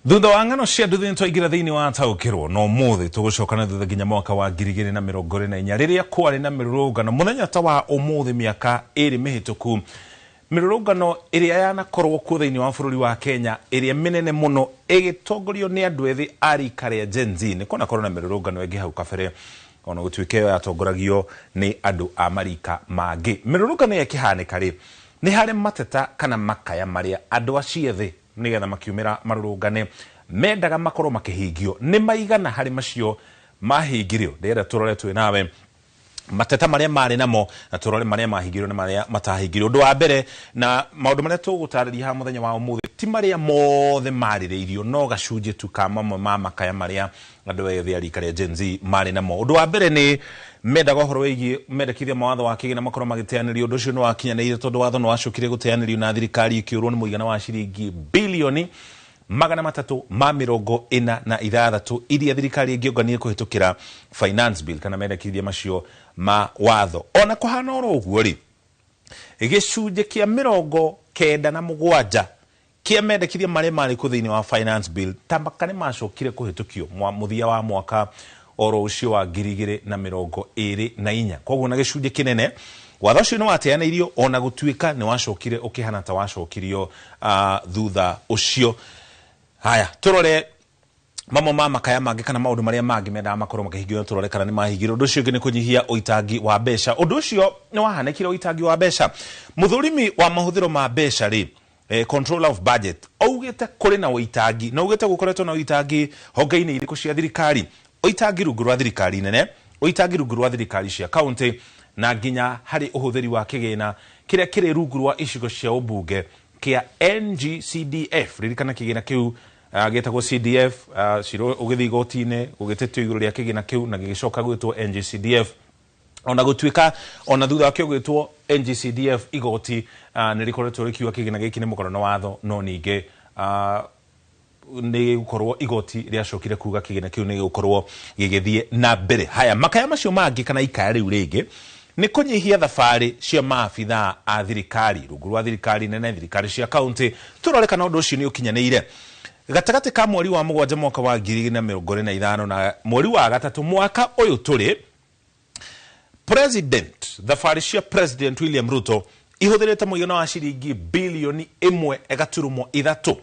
Thutha wa ng'ano cia nduthi nĩtwaingĩra thĩinĩ wa taũkĩrwo na ũmũthĩ tũgũcoka na thutha nginya mwaka wa 2024 rĩrĩa kwarĩ na mĩrũrũngano mũthenya ta wa ũmũthĩ mĩaka 2 mĩhĩtũku. Mĩrũrũngano ĩrĩa yanakorwo kuo thĩinĩ wa bũrũri wa Kenya ĩrĩa mĩnene mũno ĩgĩtongorio nĩ andũ ethĩ a rika rĩa Gen Z. Nĩ kwanakorwo na mĩrũrũngano ĩngĩ hau kabere ona gũtuĩka ĩyo yatongoragio nĩ andũ a marika mangĩ. Mĩrũrũngano ĩyo ĩkĩhanĩka rĩ, nĩ harĩ mateta kana makaya marĩa andũ acio ethĩ nĩgetha makiumĩra marũrũngane mendaga makorwo makĩhingio. Nĩ maigana harĩ macio mahingirio? Ndĩrenda tũrore twĩ nawe mateta marĩa marĩ namo na tũrore marĩa mahingĩrio na marĩa matahingĩrio. Ũndũ wa mbere na maũndũ marĩa tũgũtarĩria haha mũthenya wa ũmũthĩ ti marĩa mothe marĩrĩirio, no gacunjĩ tu ka mamwe ma makaya marĩa andũ ethĩ a rika rĩa Gen Z marĩ namo. Ũndũ wa mbere nĩ mendaga ũhoro wĩgiĩ mendekithia ma watho wa kĩgĩna makorwo magĩteanĩrio. Ũndũ ũcio nĩ wakinyanĩire tondũ watho nĩ wacokire gũteanĩrio na thirikari ĩkĩũrwo nĩ mũigana wa ciringi bilioni 346 iria thirikari ĩngĩongania kũhĩtũkĩra finance bill kana mendekithia macio ma watho. Ona kũhana oro ũguo rĩ, gĩcunjĩ kĩa 97 kĩa mendekithia marĩa marĩ kuo thĩinĩ wa finance bill ta maka nĩ macokire kũhĩtũkio mũthia wa mwaka oro ũcio wa 2024. Koguo na gĩcunjĩ kĩnene watho ũcio nĩ wateanĩirio ona gũtuĩka nĩ wacokire ũkĩhana ta wacokirio thutha ũcio. Haya, tũrore mamwe ma makaya mangĩ kana maũndũ marĩa mangĩ mendaga makorwo makĩhingio, tũrore kana nĩ mahingĩrio. Ũndũ ũcio ũngĩ nĩ kũnyihia ũitangi wa mbeca. Ũndũ ũcio nĩ wahanĩkire ũitangi wa mbeca. Mũthũrimi wa mahũthĩro ma mbeca rĩ, controller of budget, augĩte kũrĩ na ũitangi, na augĩte gũkoretwo na ũitangi honge-inĩ irĩkũ cia thirikari, ũitangi rungu rwa thirikari nene, ũitangi rungu rwa thirikari cia county, na nginya harĩ ũhũthĩri wa kĩgĩna kĩrĩa kĩrĩ rungu rwa icigo cia ũmbunge kĩa NGCDF. Ririkana kĩgĩna kĩu gĩtagwo CDF, cira ũgĩthiĩ igoti-inĩ gũgĩtetio igũrũ rĩa kĩgĩna kĩu na gĩgĩcoka gwĩtwo NGCDF. Ona gũtuĩka ona thutha wakĩo gwĩtwo NGCDF, igoti nĩ rĩkoretwo rĩkiuga kĩgĩna gĩkĩ nĩ mũgarũ na watho, no ningĩ nĩ gũkorwo igoti rĩacokire kuga kĩgĩna kĩu nĩ gĩgũkorwo gĩgĩthiĩ na mbere. Haya, makaya macio mangĩ kana ikaya rĩu rĩngĩ nĩ kũnyihia thabarĩ cia maabithaa a thirikari rungu rwa thirikari nene, thirikari cia county. Tũrore kana ũndũ ũcio nĩ ũkinyanĩire. Gatagatĩ ka mweri wa 7 mwaka wa 2025 na mweri wa 3 mwaka ũyũ tũrĩ, president, thabarĩ cia President William Ruto ihũthĩrĩte mũigana wa ciringi bilioni 1.3.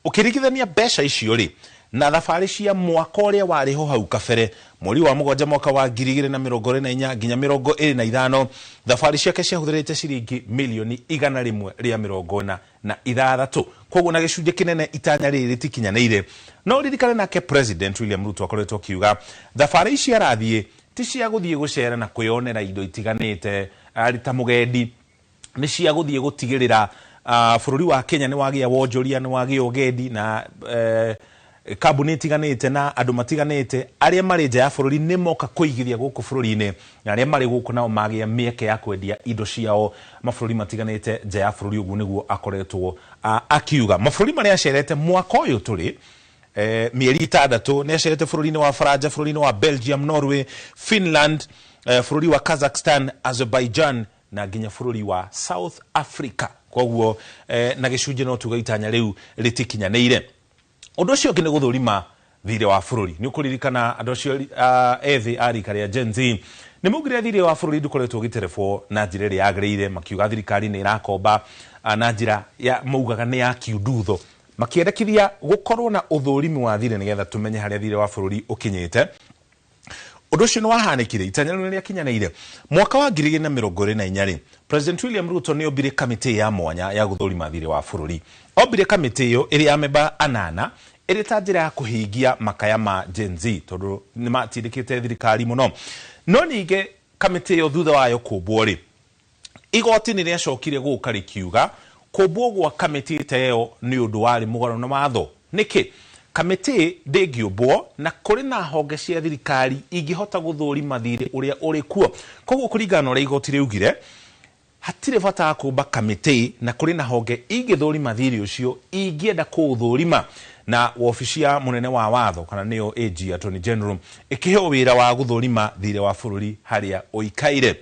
Ũkĩringithania mbeca icio rĩ na thabarĩ cia mwaka ũrĩa warĩ ho hau kabere, mweri wa 7 mwaka wa 2024 nginya 25, thabarĩ ciake ciahũthĩrĩte ciringi milioni 146. Koguo na gĩcunjĩ kĩnene itanya rĩrĩ rĩtikinyanĩire. No ririkane nake President William Ruto akoretwo akiuga thabarĩ ici arathiĩ ti cia gũthiĩ gũcera na kwĩyonera indo itiganĩte arĩ ta mũgendi, nĩ cia gũthiĩ gũtigĩrĩra bũrũri wa Kenya nĩ wagĩa wonjoria, nĩ wagĩa ũgendi na kambuni itiganĩte na andũ matiganĩte arĩa marĩ nja ya bũrũri nĩ moka kũigithia gũkũ bũrũri-inĩ, na arĩa marĩ gũkũ nao magĩa mĩeke ya kwendia indo ciao mabũrũri matiganĩte nja ya bũrũri. Ũguo nĩguo akoretwo akiuga. Mabũrũri marĩa acerete mwaka ũyũ tũrĩ, mĩeri 6 nĩ acerete bũrũri-inĩ wa Faranja, bũrũri-inĩ wa Belgium, Norway, Finland, bũrũri wa Kazakhstan, Azerbaijan na nginya bũrũri wa South Africa. Koguo na gĩcunjĩ no tuge itanya rĩu rĩtikinyanĩire. Ũndũ ũcio ũngĩ nĩ gũthũrima thirĩ wa bũrũri. Nĩ ũkũririkana andũ acio ethĩ a rika rĩa Gen Z nĩ maugire thirĩ wa bũrũri ndũkoretwo ũgĩterebwo na njĩra ĩrĩa yagĩrĩire, makiuga thirikari nĩ ĩrakomba na njĩra ya maugaga nĩ ya kiundutho, makĩendekithia gũkorwo na ũthũrimi wa thirĩ nĩgetha tũmenye harĩa thirĩ wa bũrũri ũkinyĩte. Ũndũ ũcio nĩ wahanĩkire, itanya rĩu nĩ rĩakinyanĩire. Mwaka wa 2024 rĩ, President William Ruto nĩ ombire kamĩtĩ ya mwanya ya gũthũrima thirĩ wa bũrũri. Ombire kamĩtĩ ĩyo ĩrĩ ya memba 8 ĩrĩ ta njĩra ya kũhingia makaya ma Gen Z tondũ nĩ matindĩkĩte thirikari mũno. No ningĩ kamĩtĩ ĩyo thutha wayo kũmbwo rĩ, igoti nĩ rĩacokire gũka rĩkiuga kũmbwo gwa kamĩtĩ ta ĩyo nĩ ũndũ warĩ mũgarũ na watho. Nĩkĩ? Kamĩtĩ ndĩngĩũmbwo na kũrĩ na honge cia thirikari ingĩhota gũthũrima thirĩ ũrĩa ũrĩ kuo. Koguo kũringana na ũrĩa igoti rĩaugire, hatirĩ bata wa kũmba kamĩtĩ na kũrĩ na honge ingĩthũrima thirĩ ũcio ingĩenda kũũthũrima. Na wabici ya mũnene wa watho kana nĩyo AG, Attorney General, ĩkĩheo wĩra wa gũthũrima thirĩ wa bũrũri harĩa ũikaire.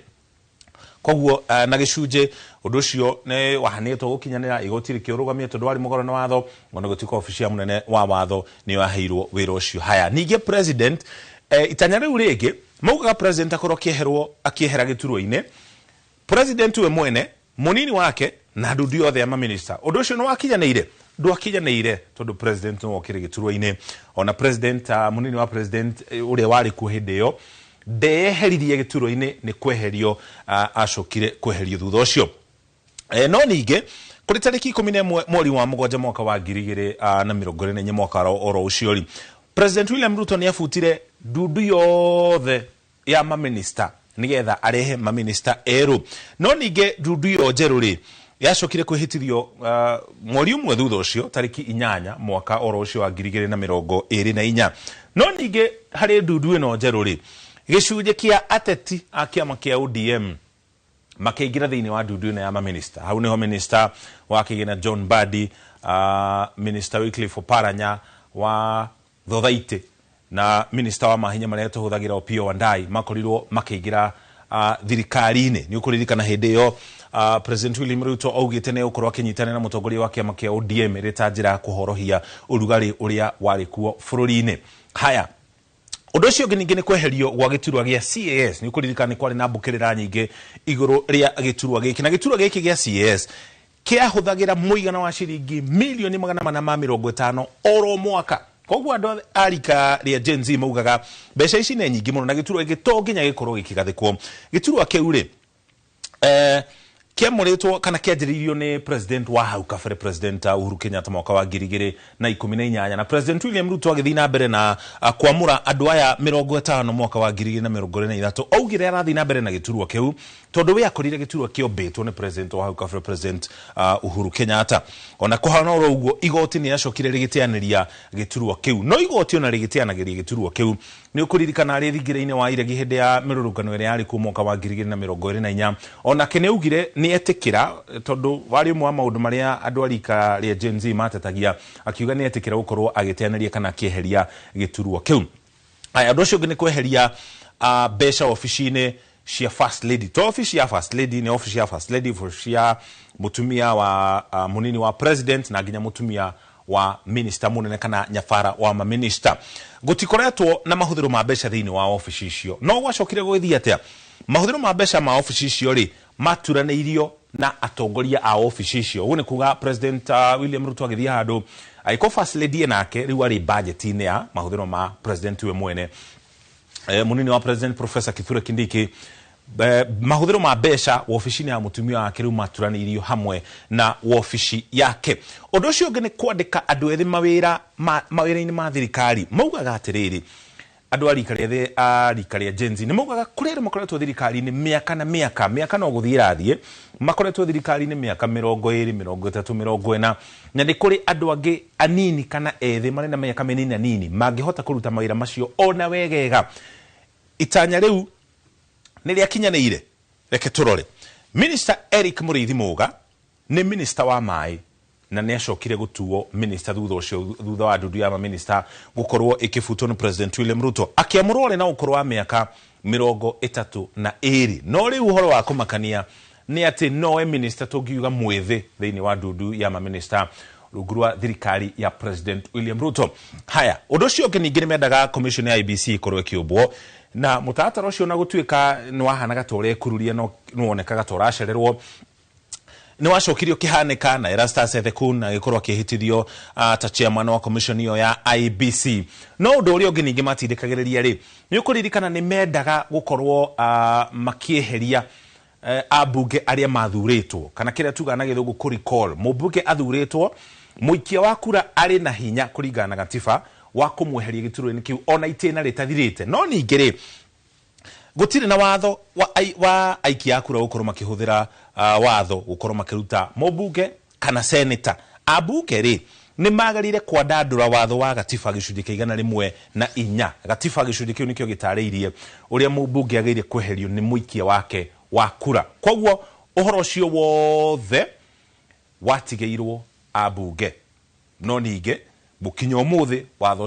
Koguo na gĩcunjĩ ũndũ ũcio nĩ wahanĩtwo gũkinyanĩra, igoti rĩkĩũrũgamia tondũ warĩ mũgarũ na watho, ona gũtuĩka obici ya mũnene wa watho nĩyo yaheirwo wĩra ũcio. Haya, ningĩ president itanya rĩu rĩngĩ maugaga president akorwo akĩeherwo, akĩehera gĩturwa-inĩ, president we mwene, munini wake na ndundu yothe ya maminista. Ũndũ ũcio nĩ wakinyanĩire? Ndwakinyanĩire, tondũ president nĩwe ũkĩrĩ gĩturwa-inĩ. Ona president munini wa president ũrĩa warĩ kuo hĩndĩ ĩyo ndeyeheririe gĩturwa-inĩ, nĩ kweherio acokire kweherio thutha ũcio. No ningĩ kũrĩ tarĩki 11 mweri wa 7 mwaka wa 2024, mwaka oro ũcio rĩ, President William Ruto nĩ abutire ndundu yothe ya maminista nigetha arehe maminista erũ. No ningĩ ndundu ĩyo njerũ rĩ, yacokire kwĩhĩtithio mweri ũmwe thutha ũcio, tarĩki 8 mwaka oro ũcio wa 2024. No ningĩ harĩ ndundu ĩno njerũ rĩ, gĩcunjĩ kĩa ateti a kĩama kĩa ODM makĩingĩra thĩinĩ wa ndundu ĩno ya maminista. Hau nĩho minista wa kĩgĩna John Mbadi, minista Wycliffe Oparanya wa Thothaitĩ na minista wa mahinya marĩa tũhũthagĩra Opiyo Wandayi makorirwo makĩingĩra thirikari-inĩ. Nĩ ũkũririkana hĩndĩ ĩyo President William Ruto augĩte nĩ egũkorwo akĩnyitanĩra na mũtongoria wa kĩama kĩa ODM ĩrĩ ta njĩra ya kũhorohia ũrugarĩ ũrĩa warĩ kuo bũrũri-inĩ. Haya, ũndũ ũcio ũngĩ ningĩ nĩ kweherio gwa gĩturwa gĩa CAS. Nĩ ũkũririkana nĩ kwarĩ na mbũkĩrĩra nyingĩ igũrũ rĩa gĩturwa gĩkĩ, na gĩturwa gĩkĩ gĩa CAS kĩahũthagĩra mũigana wa ciringi milioni 450 oro mwaka. Koguo andũ a rika rĩa Gen Z maugaga mbeca ici nĩ nyingĩ mũno na gĩturwa gĩkĩ to nginya gĩkorwo gĩkĩgathĩkwo. Gĩturwa kĩu rĩ, kĩamũrĩtwo kana kĩanjĩrĩirio nĩ president wa hau kabere, President Uhuru Kenyatta, mwaka wa 2018, na President William Ruto agĩthiĩ na mbere na kwamũra andũ aya 50 mwaka wa 2023. Augire arathiĩ na mbere na gĩturwa kĩu tondũ we akorire gĩturwa kĩombĩtwo nĩ president wa hau kabere, President Uhuru Kenyatta. Ona kũhana oro ũguo, igoti nĩ rĩacokire rĩgĩteanĩria gĩturwa kĩu. No igoti ona rĩgĩteanagĩria gĩturwa kĩu, nĩ ũkũririkana arĩ thingira-inĩ wa iregi hĩndĩ ya mĩrũrũngano ĩrĩa yarĩ kuo mwaka wa 2024, onake nĩ augire nĩ etĩkĩra, tondũ warĩ ũmwe wa maũndũ marĩa andũ a rika rĩa Gen Z matetagia, akiuga nĩ etĩkĩra gũkorwo agĩteanĩria kana akĩeheria gĩturwa kĩu. Aya, ũndũ ũcio ũngĩ nĩ kweheria mbeca obici-inĩ cia First Lady. To obici ya First Lady, nĩ obici ya First Lady, obici ya mũtumia wa mũnini wa president na nginya mũtumia wa minister mũnene kana nyabara wa maminista. Gũtikoretwo na mahũthĩro ma mbeca thĩinĩ wa obici icio. No gwacokire gũgĩthiĩ atĩa? Mahũthĩro ma mbeca ma obici icio rĩ, maturanĩirio na atongoria a obici icio. Ũguo nĩ kuga President William Ruto agĩthiĩ handũ agĩkorwo First Lady nake rĩu arĩ budget-inĩ ya mahũthĩro ma president we mwene. Mũnini wa president Professor Kithure Kindiki, mahũthĩro ma mbeca wobici-inĩ ya mũtumia wake rĩu maturanĩirio hamwe na wobici yake. Ũndũ ũcio ũngĩ nĩ kwandĩka andũ ethĩ mawĩra mawĩra-inĩ ma thirikari. Maugaga atĩrĩrĩ, andũ a rika rĩa a rika rĩa Gen Z nĩ maugaga kũrĩ andũ makoretwo thirikari-inĩ mĩaka na mĩaka, mĩaka no gũthiĩ ĩrathiĩ, makoretwo thirikari-inĩ mĩaka 20, 30, 40, na nĩ kũrĩ andũ angĩ anini kana ethĩ marĩ na mĩaka mĩnini anini mangĩhota kũruta mawĩra macio ona wegega. Itanya rĩu nĩ rĩakinyanĩire? Reke tũrore. Minister Eric Mũrĩithi Mũga nĩ minister wa maĩ na nĩ acokire gũtuo minister thutha ũcio, thutha wa ndundu ya maminista gũkorwo ĩkĩbutwo nĩ President William Ruto. Akĩamũrwo arĩ na ũkũrũ wa mĩaka 32. No rĩu ũhoro wa kũmakania nĩ atĩ nowe minister tũngiuga mwĩthĩ thĩinĩ wa ndundu ya maminista rungu rwa thirikari ya President William Ruto. Haya, ũndũ ũcio ũngĩ ningĩ nĩ mendaga commission ya IEBC ĩkorwo ĩkĩũmbwo, na mũtaratara ũcio na gũtuĩka nĩ wahanaga ta ũrekururia, no nĩwonekaga ta ũracererwo, nĩ wacokirio kĩhanĩka na Erastus Ethekun agĩkorwo akĩhĩtithio ta chairman wa commission ĩyo ya IEBC. No ũndũ ũrĩa ũngĩ ningĩ matindĩkagĩrĩria rĩ, nĩ ũkũririkana nĩ mendaga gũkorwo makĩeheria ambunge arĩa mathurĩtwo, kana kĩrĩa tugaga na gĩthũngũ kũ recall. Mũmbunge athurĩtwo, mũikia wa kura arĩ na hinya kũringana na gatiba wa kũmweheria gĩturwa-inĩ kĩu ona itĩna rĩtathirĩte. No ningĩ rĩ, gũtirĩ na watho wa aikia a kura gũkorwo makĩhũthĩra watho gũkorwo makĩruta mũmbunge kana seneta. Ambunge rĩ, nĩ magĩrĩire kwandandũra watho wa gatiba gĩcunjĩ kĩa 104. Gatiba gĩcunjĩ kĩu nĩkĩo gĩtarĩirie ũrĩa mũmbunge agĩrĩire kweherio nĩ mũikia wake wa kura. Koguo ũhoro ũcio wothe watigĩirwo ambunge. No ningĩ gũkinya ũmũthĩ watho